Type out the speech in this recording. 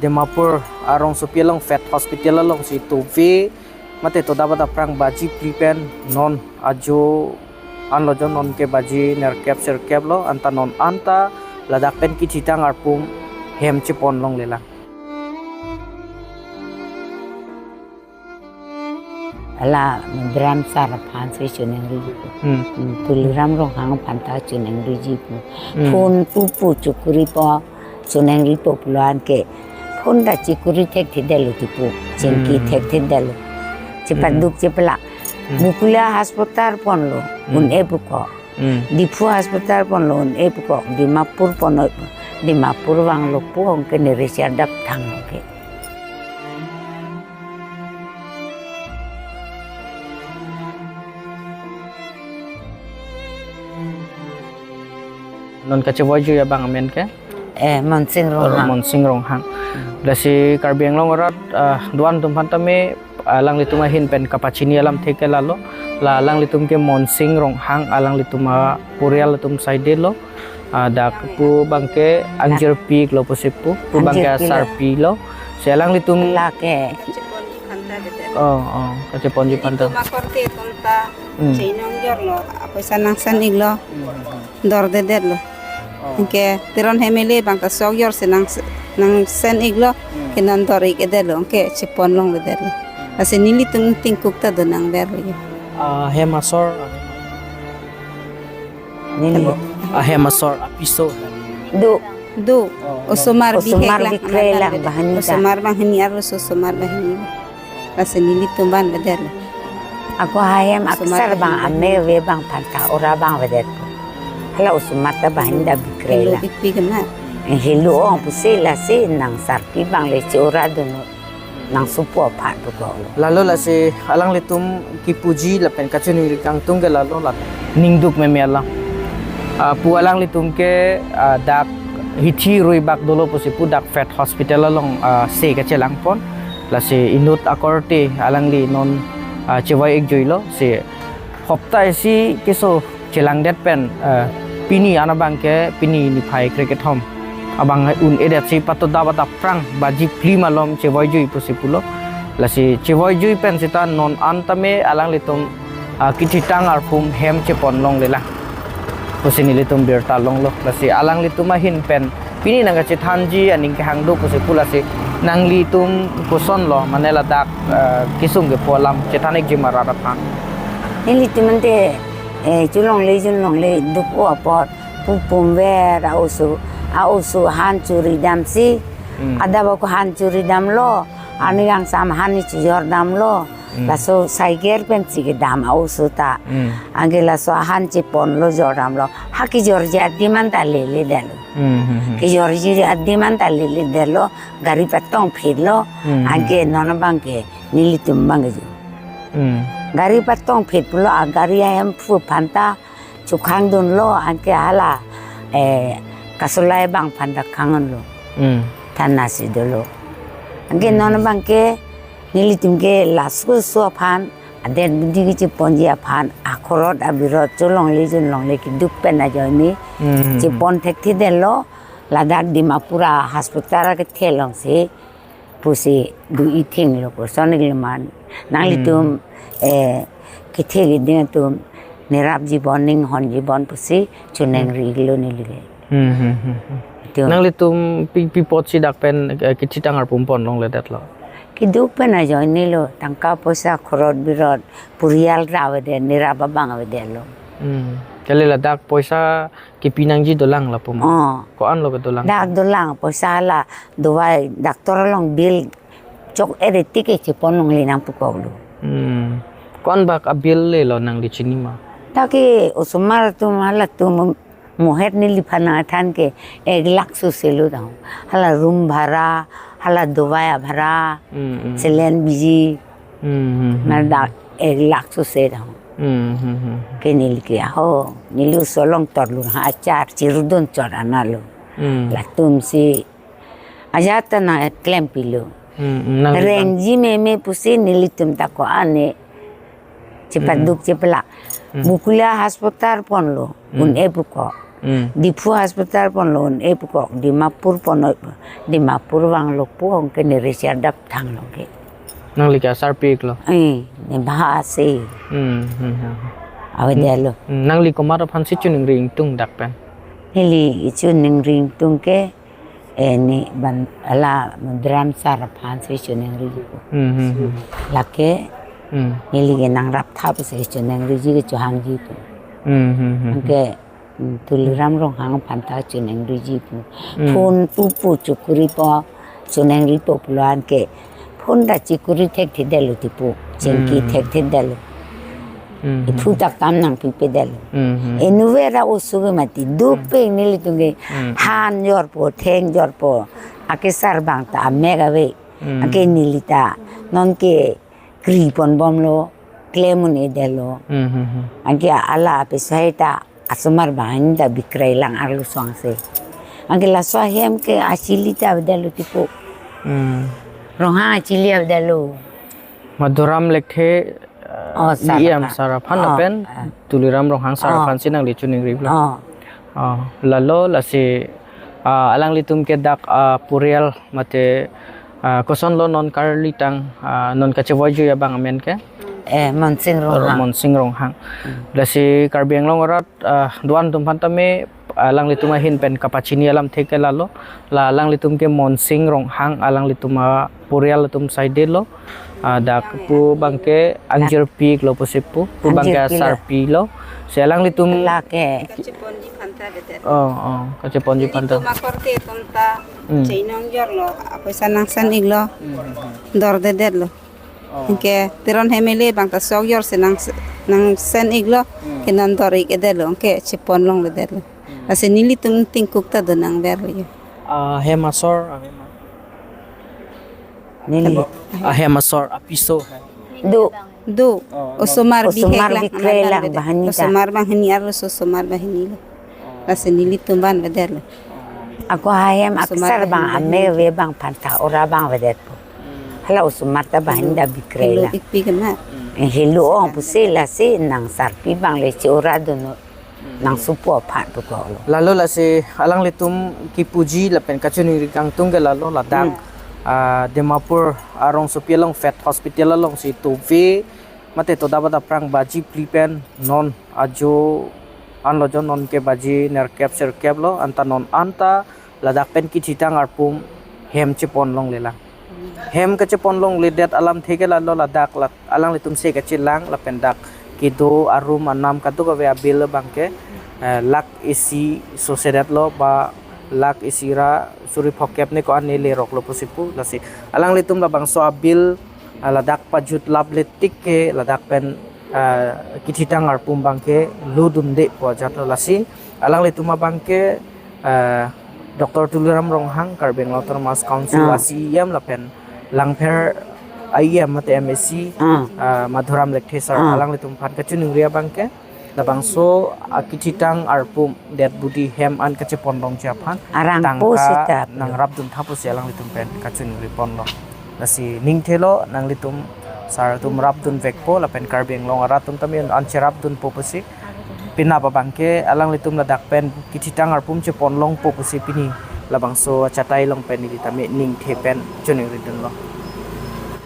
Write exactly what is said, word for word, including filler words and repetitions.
Dimapur arongsopi along Faith Hospital alongsi tove mate todap adap aphrang baji phli pen non ajo anlo jo, non ke baji nerkep sirkep lo, anta non anta ladak pen kithitang arpum hem chepon longlelang. Ala Mudram sar aphan si choningri. Hmm. Hmm, Tuliram Ronghang aphan ta choningri ji pu. Hmm. Phone pu pu chukuri po, choningri po pulo anke. Phone ta chikuri thekthedetlo ti pu. Chingki Hmm. thekthedetlo. Chepaduk Hmm. chepala. Hmm. Bokulia hospital ponlo. Hmm. Un-e pu ko. Hmm. Diphu hospital ponlo un-e pu ko. Dimapur ponlo. Dimapur vanglo pu anke neri si adap thanglo ke. Non kachevoijui abang amen ke? Eh, Monsing Ronghang. Monsing Ronghang. Lasi Karbi Anglong arat, ah, do-an atum aphan tame, ah, alanglitum ahin pen kapachini alamthe ke lalo. La alanglitum ke Monsing Ronghang, alanglitum aporial atum side lo. Ah, dak pu abang ke angjirpi lo pusi pu, pu abang ke Angjirpi lo. Asarpi lo. Si alanglitum Lake. Oh, oh, kacheponji aphan ta. Itu makor te tonta. Hmm. Chinong jor lo, apoisa nangsen ik lo. Hmm. Dordedetlo. Oh. Anke Teron Hemele abang ta sok jor si nang, nangsen iklo. Hmm. Ke nang dor ik-edetlo. Anke chepon longledetlo. Hmm. Lasi nelitum tingkuk ta do nangver lo. Ah, hem asor. Neli. Ahem asor apiso. Do. Do. Oh, osomar bihek osomar lang, bikrei lang, banghini ta. Osomar banghini arloso osomar banghini. Lasi nelitum vanvedet lo. Ako ahem osomar aksar abang banghini. Ame ave abang aphan ta ora vanvedet. Hala osomar ta banghini ta bikrei lang. Helo bikpi kema. Eh, helo ong pusi lasi nangsarpi abang le che ora dun. Nangsupo aphan pu ko. Lalo lasi alanglitum kipuji lapen kachiningri kangtung ke lalo la ningduk meme alam. Ah, pu alanglitum ke, ah, dak hithi rui bak dolo pusi pu dak Faith Hospital along, ah, se kachelangpon. Lasi inut akorte alangli non, ah, chevoi ikjui lo si hopta isi keso chelangdet pen, eh, pini an abang ke pini niphai krekethom abang un-edet si patodap adap aphrang baji phli malom chevoijui pusi pulo. Lasi chevoijui pen seta non an tame alanglitum, ah, kithitang arpum hem chepon longlelang pusi nelitum birta longlo. Lasi alanglitum ahin pen pini nangkachethanji aning kehang do pusi pu lasi nanglitum koson lo mane ladak, eh, kesung kepu alam chethan ikji ma rat aphan. Nelitum ante, eh, cholongle cholongle duk-o apot pu pumver a-oso, a-oso han chori damsi. Hmm. Adap ako han chori damlo, arni kangsam han ni chijor damlo. Hmm. Laso cycle pensi kedam a-oso ta. Hmm. Anke laso ahan cheponlo jor damlo. Ha kejorji adim anta leledetlo. Hmm, hmm, hmm. Kejorji adim anta leledetlo. Gari patongphitlo. Hmm, hmm. Anke non abang ke nelitum abang ke jo. Hmm. Gari patongphit pulo, agari ahemphu aphan ta chokhang dunlo, anke hala, eh, kasolai abang aphan ta khang dunlo. Hmm. Thana si dolo. Anke Hmm. non abang ke nelitum ke laso so aphan adet budi kecheponji aphan akhorot abirot cholongle cholongle keduk pen ajoine. Hmm. Chepon thekthedetlo, ladak Dimapur a hospital kethe alongsi pusi do ithenglo, koson iklo man. Nanglitum, Hmm. eh, kethe keding atum nerap jibon ninghon jibon pusi choningri iklo neli ke. Hmm, hmm, hmm, hmm. Itum. Nanglitum pi, pi apotsi dak pen, eh, kithitang arpum pon longledetlo? Keduk pen ajoine lo, tangka poisa khorot birot, purial ta avedet, nerap abang avedetlo. Hmm. Kali ladak poisa kipi nangji dolang lapu ma? Oh. Ko-an lo kedolang? Dak dolang, poisa la, dawai, doctor along bill chok ere tike chepon longle nang pu koklo. Hmm. Ko-an bak a-bill le lo nangli chini ma? Dak ke osomar atum halatum muhet neliphan nangthan ke ek lakh sose lo dang. Hala room bhara, hala dawai abhara, Hmm, hmm. Saline biji, Hmm, hmm, hmm. Ladak ek lakh sose dang. Hmm, hmm, hmm. Ke neli ke ho, neli oso along torlo ha achar chirudun chor analo. Hmm. Latumsi ajat ta nangklempilo. Hmm, hmm, nang rengji meme pusi nelitum ta ko-an ne. Chepaduk Hmm. chepala. Hmm. Bokulia hospital ponlo, Hmm. un-e pu ko. Hmm. Diphu hospital pon lo un-e pu kok, Dimapur pon lo, Dimapur vanglo pu, anke ne reserve dap thanglo ke. Nangli ke asarpi iklo? Eh, ne bhasi. Hmm, hmm, hmm. Avedetlo. Hmm, nangli komat aphansi chiningri ingtung dak pen? Neli chiningri ingtung ke, eh, ne ban ala Madhuram sir aphansi chiningri. Hmm, hmm, hmm. Lake, Hmm. neli ke nangrap thap si chiningriji ke chohangji pu. Hmm, hmm, hmm, hmm. Anke, hmm, Tuliram Ronghang aphan ta chiningriji pu. Hmm. Phone pu pu chokoripo, chiningripo pulo anke. Phone ta chokori thekthedetlo tipo. Chingki Hmm. thekthedetlo. Hmm, hmm. Iphu ta kam nangpipedetlo. Hmm, hmm. Inut ave ra oso ke mati. Dopik Hmm. nelitum ke Hmm. han jorpo, theng jorpo. Akesar abang ta amek ave. Hmm. Anke neli ta nonke kri ponbomlo, klem un-edetlo. Hmm, hmm, hmm. Anke ala ape sai ta asomar abang ta bikrai lang arlo song se. Anke laso ahem ke achili ta avedetlo tipo. Hmm. Ronghang achili avedetlo. Madhuram Lekthe, uh, Oh, sir E M aphan. sir aphan Oh, lapen ah. Tuliram Ronghang sir Oh. aphansi nangli chiningrilo. Oh. Oh, lalo lasi, ah, alanglitum ke dak, ah, purial mate, ah, kosonlo non karlitang, ah, non kachevoijuji abang amen ke? Eh, Monsing Ronghang. Monsing Ronghang. Hmm. Lasi Karbi Anglong arat, ah, do-an atum aphan tame, alanglitum ahin pen kapachini alamthe ke lalo, la alanglitum ke Monsing Ronghang, alanglitum apurial atum saidelo, ah, dak pu abangke angjirpi iklo pusi pu, pu abangke Angjirpi lo. asarpi lo. Si alanglitum Lake. Kacheponji aphan ta bedet. Oh, oh, kacheponji aphan ta. Nelitum akorte atum ta Hmm. chinong jorlo, apoisa nangsen iklo. Hmm. Dordedetlo. Oh. Anke Teron M L A abang ta sok jor si nang, nangsen iklo. Hmm. Ke nangdor ik-edetlo, anke chepon longledetlo. Hmm. Lasi nelitum tingkuk ta do nangverlo jo. Ah, hem asor, ah, hem a- Neli. Ahem asor apiso. Do. Do. Oh, Osomar Osomar bihek lang, bikre lang, lang, bahini ta. Osomar banghini arloso osomar banghini lo. Oh. Lasi nelitum vanvedetlo. Ako ahem Osomar aksar abang banghini. Amek ave abang aphan ta ora vanvedetpo. Hmm. Hala osomar ta banghini ta bikre Helo lang. Ikpi kema. Hmm. Eh, helo ong pusi lasi nangsarpi abang le che ora dun non. Nangsupo aphan pu koklo. Lalo lasi alanglitum kipuji lapen kachiningri kangtung ke lalo ladak, Hmm. ah, Dimapur arongsopi along Fate Hospital alongsi tove mate toda bada aphrang baji phli pen non ajo anlo jo, nonke baji nerkep sirkep lo, anta non anta ladak pen kithitang arpum hem chepon longlelang. Hem kachepon longledet alamthe ke lalo ladak la alanglitum se kachelang lapen dak kedo arum anam kadokave abill abangke, eh, lakh isi sosedetlo ba lakh isi ra suri phokep ne ko-an ne leroklo pusi pu, lasi alanglitum labangso abill, ah, ladak pajutlap letik ke ladak pen, ah, kithitang arpum abangke lodunde pu ajatlo, lasi alanglitum abangke, ah, Doctor Tuliram Ronghang, Karbi Anglong Autonomous Council Ah. a C E M lapen Langpher a E M mate M A C, Ah. ah, Madhuram Lekthe sir, Ah. alanglitum aphan kachiningri abangke labangso akithitang arpum det budi hem an kachepon longji aphan Arang tangka po sita nangrapdun tha pusi alanglitum pen kachiningri ponlo. Lasi ningthelo nanglitum sar atum rapdunvekpo lapen Karbi Anglong arat atum tame an cherapdunpo pusi. Penap abangke alanglitum ladak pen kithitang arpum chepon longpo pusi pini labangso achatai along pen neli tame ningthe pen chiningridunlo.